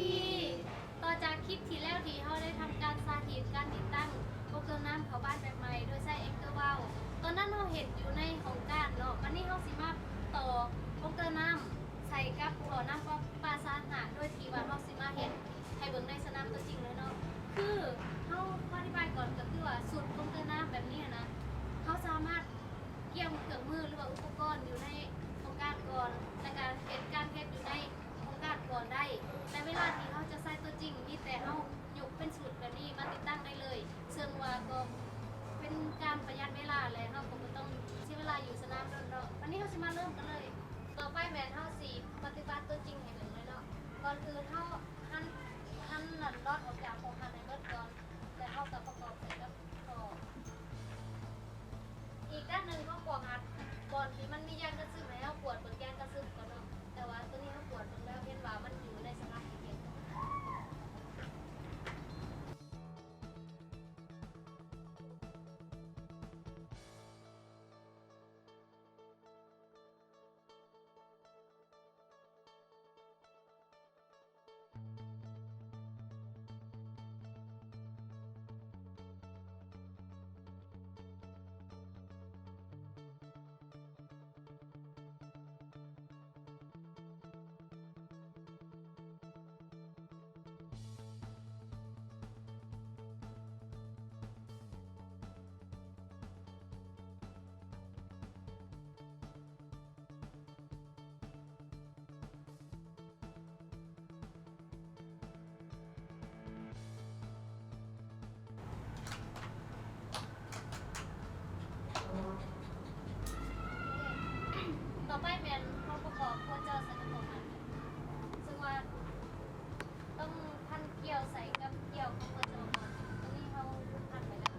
ດີ ຕໍ່ຈາກຄລິບທີ່ແລ້ວທີ່ເຮົາໄດ້ທຳການສາທິດການຕິດຕັ້ງກົກເຕີນ້ຳເຂົ້າບ້ານແບບໃໝ່ໂດຍໃຊ້ແອງເກີວາວ ຕອນນັ້ນເຮົາເຮັດຢູ່ໃນຫ້ອງການເນາະ, ບັດນີ້ເຮົາຊິມາຕໍ່ກົກເຕີນ້ຳໃສ່ກັບທໍ່ນ້ຳປະ ປະສານຫາ ໂດຍທີ່ວ່າເຮົາຊິມາເຮັດໃຫ້ເບິ່ງໃນສະໜາມຕົວຈິງເລີຍເນາະ. ຄືເຮົາຂໍອະທິບາຍກ່ອນ ກໍຄືວ່າຊຸດກົກເຕີນ້ຳແບບນີ້ນະ ເຮົາສາມາດກຽມເຄື່ອງມື ຫຼືວ່າອຸປະກອນຢູ່ໃນຫ້ອງການກ່ອນ ແລ້ວກະເຮັດການເຮັດຢູ່ໃນ ໂຄງການກ່ອນໄດ້ ແຕ່ເວລາທີ່ເຮົາຈະໃຊ້ຕົວຈິງ ມີແຕ່ເຮົາຍົກເປັນຊຸດແບບນີ້ມາຕິດຕັ້ງໄດ້ເລີຍ ເຊິ່ງວ່າກໍເປັນການປະຢັດເວລາ ແລະ ເຮົາກໍບໍ່ຕ້ອງເສຍເວລາຢູ່ສະໜາມດົນເນາະ. ບັດນີ້ເຮົາຊິມາເລີ່ມກັນເລີຍ. ຕໍ່ໄປແມ່ນເຮົາຊິປະຕິບັດຕົວຈິງໃຫ້ເບິ່ງເລີຍເນາະ. ກ່ອນອື່ນເຮົາຫັນ ຫັນນັດອອກຈາກຂອງຫັນໃຫ້ເບິດກ່ອນ ແລ້ວເຮົາກໍປະກອບໃສ່ກັບທໍ່. ອີກດ້ານໜຶ່ງຂອງກອງອັດ ບ່ອນທີ່ມັນມີຢາງກັດຊຶມ ໃຫ້ເຮົາກວດເບິ່ງຢາງກັດຊຶມກ່ອນເນາະ, ແຕ່ວ່າໂຕນີ້ເຮົາກວດເບິ່ງແລ້ວ ເຫັນວ່າມັນຢູ່ໃນສະພາບທີ່ພຽງພໍ. ຕໍ່ໄປແມ່ນເຮົາປະກອບຫົວເຈາະໃສ່ກະເພາະມັນ ເຊິ່ງວ່າຕ້ອງພັນກ້ຽວໃສ່ກັບກ້ຽວຂອງຫົວເຈາະກ່ອນ. ໂຕນີ້ເຮົາພັນໄວ້ແລ້ວ.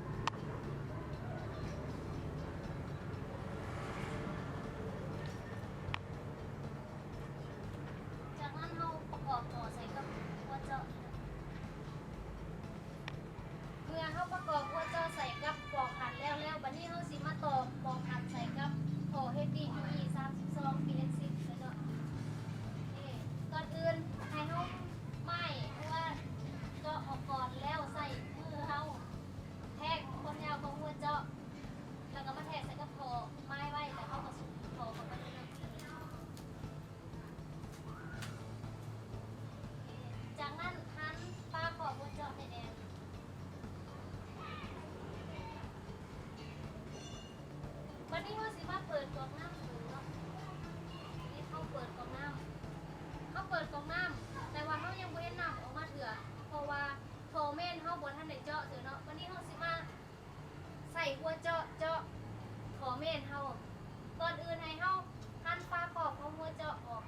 ຈາກນັ້ນເຮົາປະກອບຕໍ່ໃສ່ກັບຫົວເຈາະ. ເມື່ອເຮົາປະກອບຫົວເຈາະໃສ່ກັບປອກຫັນແລ້ວແລ້ວ, ບັດນີ້ເຮົາຊິມາຕໍ່ປອກຫັນໃສ່ກັບທໍ່ເອັຟດີພີອີ ສາມສິບສອງ ພີເອັນສິບ ເລີຍເນາະ. ເອີ ກ່ອນອື່ນໃຫ້ເຮົາໝາຍຫົວເຈາະອອກກ່ອນ ແລ້ວໃຊ້ມືເຮົາແທກຄວາມຍາວຂອງຫົວເຈາະ ແລ້ວກໍມາແທກໃສ່ກັບທໍ່ໝາຍໄວ້ ແລ້ວເຮົາກໍສຸກທໍ່ເຂົ້າໄປເລີຍເນາະ. ຈາກນັ້ນຫັນຝາຂອບຫົວເຈາະໃຫ້ແໜ້ນ. ບັດນີ້ເຮົາຊິມາເປີດກອກນ້ຳເບິ່ງເນາະ. ນີ້ເຮົາເປີດກອກນ້ຳ ເຮົາເປີດກອກນ້ຳ ແຕ່ວ່າເຮົາຍັງບໍ່ເຫັນນ້ຳອອກມາເທື່ອ ເພາະວ່າທໍ່ເມນເຮົາບໍ່ທັນໄດ້ເຈາະເທື່ອເນາະ. ບັດນີ້ເຮົາຊິມາ ໃສ່ຫົວເຈາະເຈາະທໍ່ເມນເຮົາ. ກ່ອນອື່ນໃຫ້ເຮົາຫັນຝາຂອບຂອງຫົວເຈາະອອກ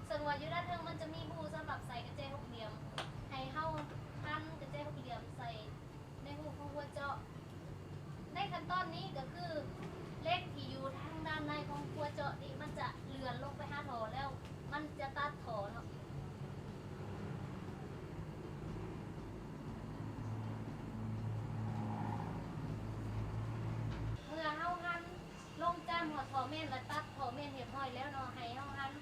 ເຊິ່ງວ່າຢູ່ດ້ານເທິງມັນຈະມີຮູສຳລັບໃສ່ກະແຈຫົກຫຼ່ຽມ. ໃຫ້ເຮົາຫັນກະແຈຫົກຫຼ່ຽມໃສ່ໃນຮູຂອງຫົວເຈາະ. ໃນຂັ້ນຕອນນີ້ກໍຄືເຫຼັກທີ່ຢູ່ທາງດ້ານໃນຂອງຫົວເຈາະນີ້ ມັນຈະເລື່ອນລົງໄປຫາທໍ່ ແລ້ວມັນຈະຕັດທໍ່ເນາະ. ເມື່ອເຮົາຫັນລົງຈ້ຳຮອດທໍ່ເມນ ແລະ ຕັດທໍ່ເມນຮຽບຮ້ອຍແລ້ວເນາະ, ໃຫ້ເຮົາຫັນ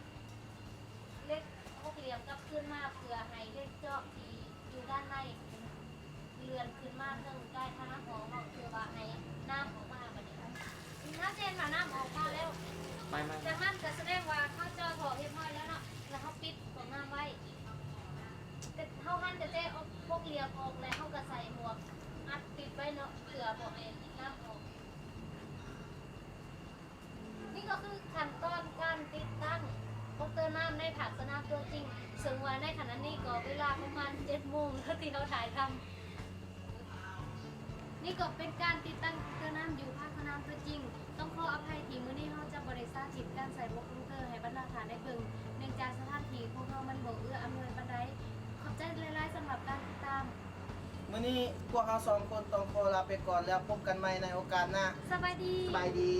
ເຫຼັກຫົກຫຼ່ຽມກັບຄືນມາ ເພື່ອໃຫ້ເຫຼັກເຈາະທີ່ຢູ່ດ້ານໃນເລື່ອນຂຶ້ນມາເທິງໃຕ້ທາງອອກເນາະ ເພື່ອວ່າໃຫ້ນ້ຳອອກມາ. ບັດນີ້ ເຮົາຈະເຫັນວ່ານ້ຳອອກມາແລ້ວ. ໄປມາ ຈາກນັ້ນກໍສະແດງວ່າເຮົາເຈາະທໍ່ຮຽບຮ້ອຍແລ້ວເນາະ ແລ້ວເຮົາປິດກອງນ້ຳໄວ້. ເຮົາຫັນກະແຈຫົກຫຼ່ຽມອອກ ແລ້ວເຮົາກໍໃສ່ໝວກອັດປິດໄວ້ເນາະ ເພື່ອບໍ່ໃຫ້ນ້ຳອອກ. ນີ້ກໍຄືຂັ້ນຕອນການຕິດຕັ້ງກົກເຕີນ້ຳໃນພາກສະໜາມຕົວຈິງ, ເຊິ່ງວ່າໃນຂະນະນີ້ກໍເວລາປະມານເຈັດໂມງແລ້ວທີ່ເຮົາຖ່າຍທຳ. ນີ້ກໍເປັນການຕິດຕັ້ງກົກເຕີນ້ຳຢູ່ພາກສະໜາມຕົວຈິງ. ຕ້ອງຂໍອະໄພທີ່ມື້ນີ້ເຮົາຈະບໍ່ໄດ້ສາທິດການໃສ່ໝວກກົກເຕີໃຫ້ບັນດາທ່ານໄດ້ເບິ່ງ, ເນື່ອງຈາກສະຖານທີ່ຂອງເຮົາມັນບໍ່ເອື້ອອຳນວຍປານໃດ. ຂອບໃຈຫຼາຍໆສຳລັບການຕິດຕາມ. ມື້ນີ້ພວກເຮົາສອງຄົນຕ້ອງຂໍລາໄປກ່ອນ ແລ້ວພົບກັນໃໝ່ໃນໂອກາດໜ້າ. ສະບາຍດີ. ສະບາຍດີ.